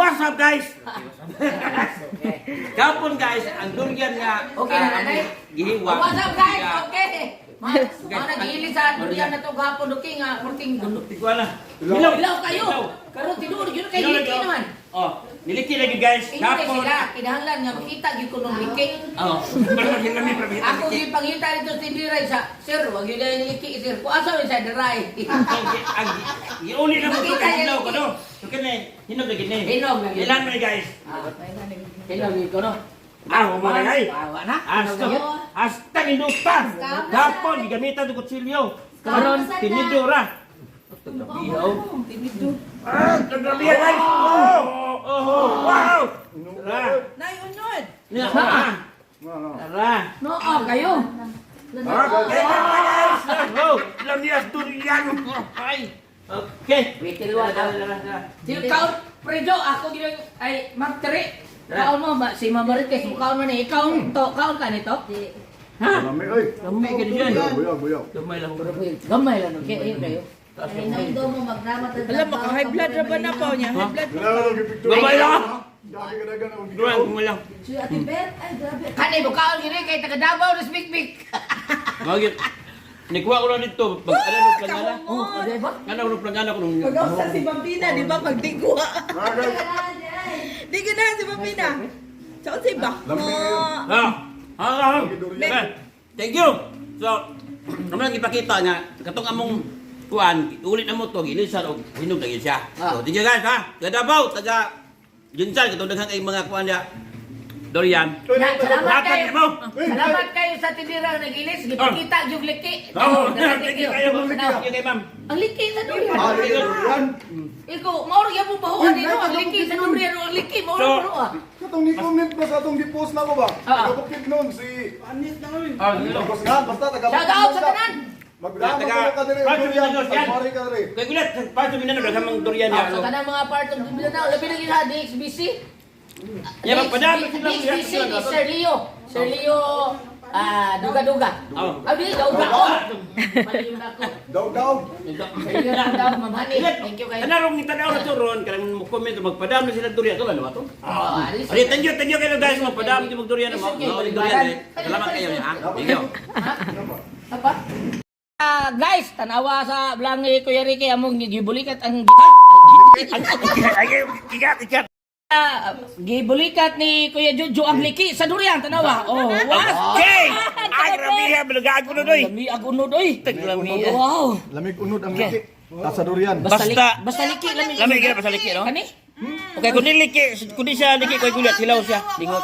What's up, guys? Gapon, guys, ang durian nga Okay na, nanay? Gihiwa. What's up, guys? Okay. Mga mga nag-iili sa durian na to gahapon, okay nga kurting gulo. Tigwa na. Ilaw kayo. Karon tinuod gyud kay Hilaw liki lagi, oh. naman. Oh, niliki lagi, guys. Ingon kay Gapon. sila kinahanglan nga makita gyud ko nung liki. Oh, pero hilami para makita Ako liki. gyud pangita dito si Diray sa sir, wag gyud ay liki sir. Kung asa man sa diray. Ang giuli na mo to Nakita kay niya hilaw liki. ko no. So kini, hinog lagi ni. Hinog lagi. Ilan mo ni, guys? Hilaw gyud ko no. Ah, mo na guys. Wa na. Hasta hasta inupa. Gapon gigamitan og kutsilyo. Karon, tinidora. Ihaw. Ah, taglamiya, guys. Oh, oh, wow. Tara. Nay, unod. Niya. Tara. No, oh, kayo. Okay, guys. Oh, lamias durian. Ay. Okay. Witil wa. Tara, tara, tara. Sino kaon prejo ako gid ay Mark Tere. Kaon mo ba si Ma'am Marites mo kaon man ni ikaw to kaon ka nito? Ha? Lami oy. Lami ka dyan. Buyaw, buyaw, buyaw. Gamay lang. Gamay lang okay ayun kayo. Alam, maka high blood ra ba na pa niya? High blood. Wala lang gipicture. Gamay lang. Dami ka dagan ang Gamay gamay lang. Kani mo kaon gini kay taga Davao res Big. Magit. Nikuha ko lang dito. Pag ano nung plangana? Oh, di ba? Ano nung plangana ko nung Pag-usa si Bambina, di ba? Pagdigwa. Di ganahan si Bambina. Sa unsay ba? Lami kayo. Ah. Ah. Ah. Thank you. So, kami lang ipakita nga katong among kuan, ulit na mo to gilisan og hinog na gyud siya. So, thank you guys ha. Taga Davao, taga Ginsan katong daghang kay mga kuan niya. Durian. Na, salamat Hatag kayo. mo. Salamat kayo sa tindira nag-ilis gipakita yung liki. Oh, thank you kayo. Thank you kay ma'am. Ang liki sa durian. Ah, durian. Ikaw, mao ra gyud bahuan dino ang liki sa durian ang liki mao ra So, bro ah. Katong ni comment ba sa atong gi-post na ko ba? Ah. Taga Bukid nun si Ah, hello. Marcos nga, basta taga Shout out sa tanan. Magdamo Taga- ka diri Pancho durian, Mindanao yan. pagmari ka diri. Kay gulat, paso minano daghang mang durian Ah, niya. sa tanang mga part of Mindanao, labi na gina DXBC. Yeah, magpadami sila. DXBC ni Sir Leo. Sir Leo, ah, duga-duga. Oh. Ah, di, dauga ko. Mali yun ako. Daw daw. Sir Leo lang daw, Ma'am Honey. Thank you kayo. Kanarong itanaw na to ron, kanang mo comment magpadam na sila durian. Tulo ba to? Oh, alis. Ay, thank you kayo guys, magpadam di magdurian na mo. Okay, Durian eh. Salamat kayo ha. Thank you. Apa? Ah, guys, tanawa sa vlog ni Kuya Ricky among gibulikat ang Ay, ikat, ikat. Ah, gibulikat ni Kuya Jojo ang liki sa durian tanawa. Oh, wow. Okay! Ay, grabe ha, balagaan ko na doy. Lami ag unod oy. Taglami. Wow. Lamig unod ang liki. Tasa durian. Basta Basta- basta liki lami. Lami gina basta liki no? Kani? Okay, kun liki, kun di siya liki koy gulat hilaw siya. Lingot.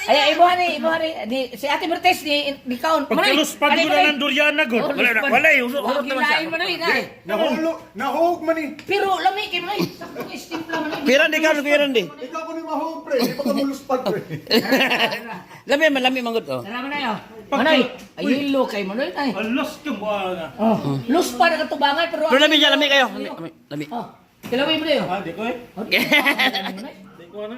Ay, ibuha ni, ibuha ni, di, si Ate Bertes ni, di kaon. Pagkaluspad ko na ng durian na gud. Wala na, wala eh. Usok Wala naman siya. siya. Manoy, na. Nahulo, nahug man ni. Pero lami kay manoy, sakto kay stimpla manoy. Piran di ka, piran di. Ikaw ko ni mahug pre, di pa ka muluspad pre. Lami man, lami man gud oh. Tara manoy oh. Manoy, ay hilo kay manoy tay. Alas ka mo nga. Oh, lus pa na katubangan pero Pero lami siya, lami kayo. Lami, lami. Oh, kilawin mo na yun. Ah, di ko eh. Oh, di Di ko na.